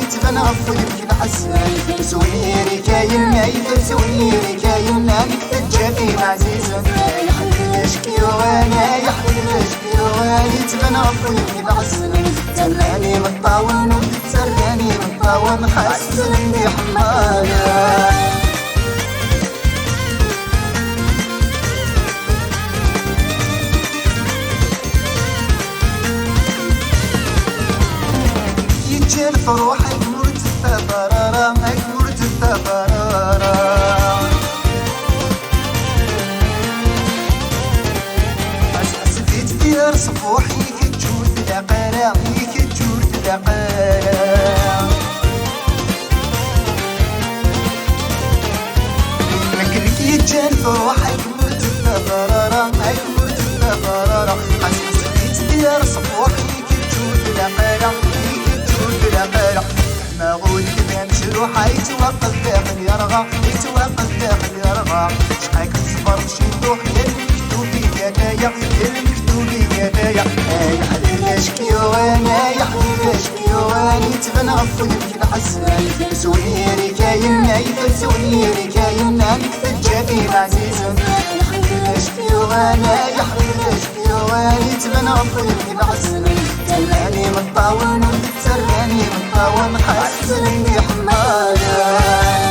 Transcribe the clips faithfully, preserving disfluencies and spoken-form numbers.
Tban ɣef wudem-ik lḥezn. Swir-ik ayen ay ters, swir-ik ayen amek teǧǧa tin ɛzizen. Ay ḥbib acek yuɣan, ay ḥbib acek yuɣan, yettban ɣef wudem-ik lḥezn. Ttarran imeṭṭawen, ur d-ttarran imeṭṭawen, xas zzlen d iḥemmalen. Yeǧǧan truḥ, ay kem ur tettaḍar ara, ay kem ur tettaḍar ara. Ḥesbit tir ṣbuḥ, i kečč ur tlaq ara, i kečč ur tlaq ara. Nekk, nekk yeǧǧan truḥ, ay kem ur tettaḍar ara, ay kem ur tettaḍar ara. Xas ḥesbit tir ṣbuḥ, i kečč ur tlaq ara, i kečč ur tlaq ara. Ma ɣur-k d amecruḥ, yettwaqqel daxel yerɣa, yettwaqqel daxel yerɣa. Cqak teṣber ciṭuḥ, yal mektub igataya, yal mektub igataya. Ay ḥbib acek yuɣan, ay ḥbib acek yuɣan, yettban ɣef wudem-ik lḥezn. Swir-ik ayen ay ters, swir-ik ayen amek teǧǧa tin ɛzizen. Ay ḥbib acek yuɣan, ay ḥbib acek yuɣan, yettban ɣef wudem-ik lḥezn. Ttarran imeṭṭawen, ur d-ttarran imeṭṭawen, xas zzlen d iḥemmalen.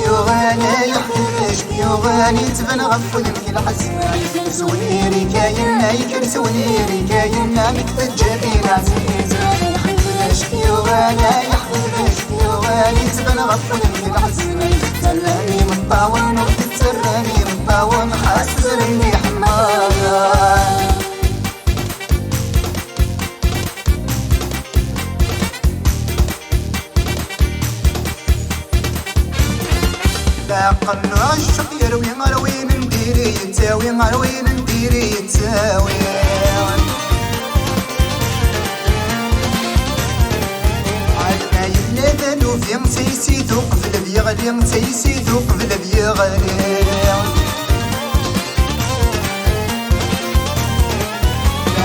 Yuɣal, ay ḥbib acek yuɣal, yettban ɣef wudem-ik lḥezn. Swir-ik ayen ay ker, swir-ik ayen amek teǧǧa tin ɛzizen. Ay ḥbib acek yuɣal, ay ḥbib acek yuɣal, yettban ɣef wudem-ik lḥezn. Ttarran imeṭṭawen, ur d-ttarran imeṭṭawen, xas zzlen d iḥemmalen. Leɛqel n uɛecceq yerwi ar win n diri yettawi, ar win n diri yettawi. Ɛad ma yella d anubi, s ayes-it uqbel ad yeɣli, s ayes-it uqbel ad yeɣli.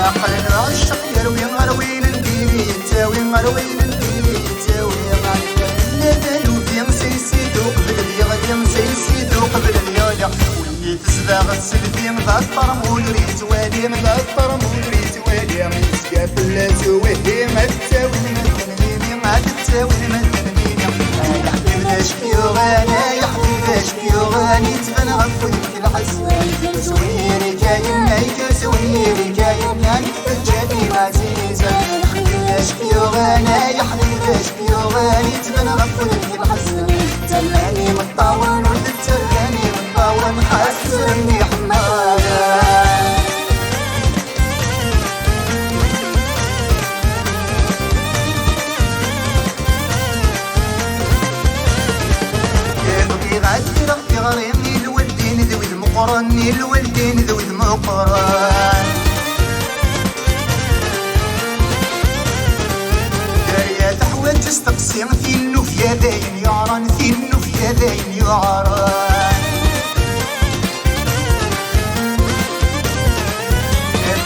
Aql-aɣ ccaq yerwi ar win n diri yettawi, ar win n diri yettawi. Nella d anubi, s ayes-it uqbel ad yeɣli, s ayes-it uqbel ad yeɣli. Win i tezdeɣ sselbi, d aṭṭermul ur yettwali, d aṭṭermul ur yettwali. Yezga fell-as uwehhi, ad ttawin medden mini, ad ttawin medden mini. Ay aḥbib d acu k-yuɣen, ay aḥbib d acu k-yuɣen, yettban ɣef wudem-ik lḥezn. Swir-ik ayen ay k-, swir-ik ayen ay teǧǧa-d i ɛzizen. Ay aḥbib d acu k-yuɣen, ay aḥbib d acu k-yuɣen, yettban ɣef wudem-ik lḥezn. Ttarran imeṭṭawen, ur d-ttarran imeṭṭawen, xas zzlen d iḥemmalen. Bɣiɣ ad d-greɣ tiɣri i lwaldin d wid meqqren, i lwaldin d wid meqqren. Dderya teḥwaǧ asteqsi, tin n ufya d ayen yuɛren, tin n ufya d ayen yuɛren.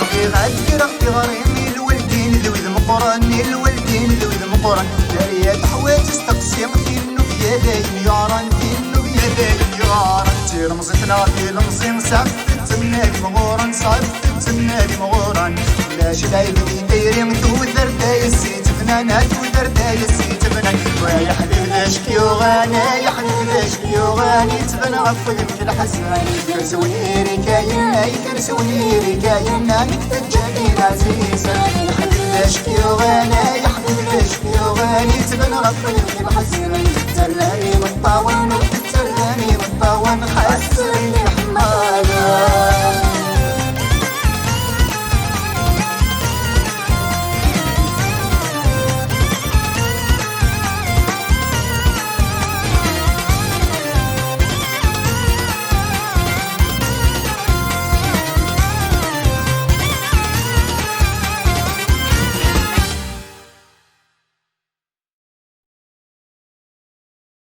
Bɣiɣ ad d-greɣ tiɣri i lwaldin d wid meqqren, i lwaldin d wid meqqren. Dderya teḥwaǧ asteqsi, tin n ufya d ayen yuɛren, tin n ufya d ayen yuɛren. D tilemẓit neɣ d ilemẓi, sɛef-tt a nna d imɣuren, sɛef-tt a nna d imɣuren. Ulac lɛib di tayri, tudert ay s-ittebnan, a tudert ay s-ittebnan. Wa aḥbib d Acu k-yuɣen ay aḥbib, acu k-yuɣen? Yettban ɣef wudem-k lḥezn. Ters win irikayen, ay ters win irikayen, amek teǧǧa-k i lɛziz? Aḥbib, acu k-yuɣen ay aḥbib, acu k-yuɣen? Yettban ɣef wudem-k lḥezn. Tettarram imeṭṭawen, ur tettarram imeṭṭawen, xas srin iḥemmalen.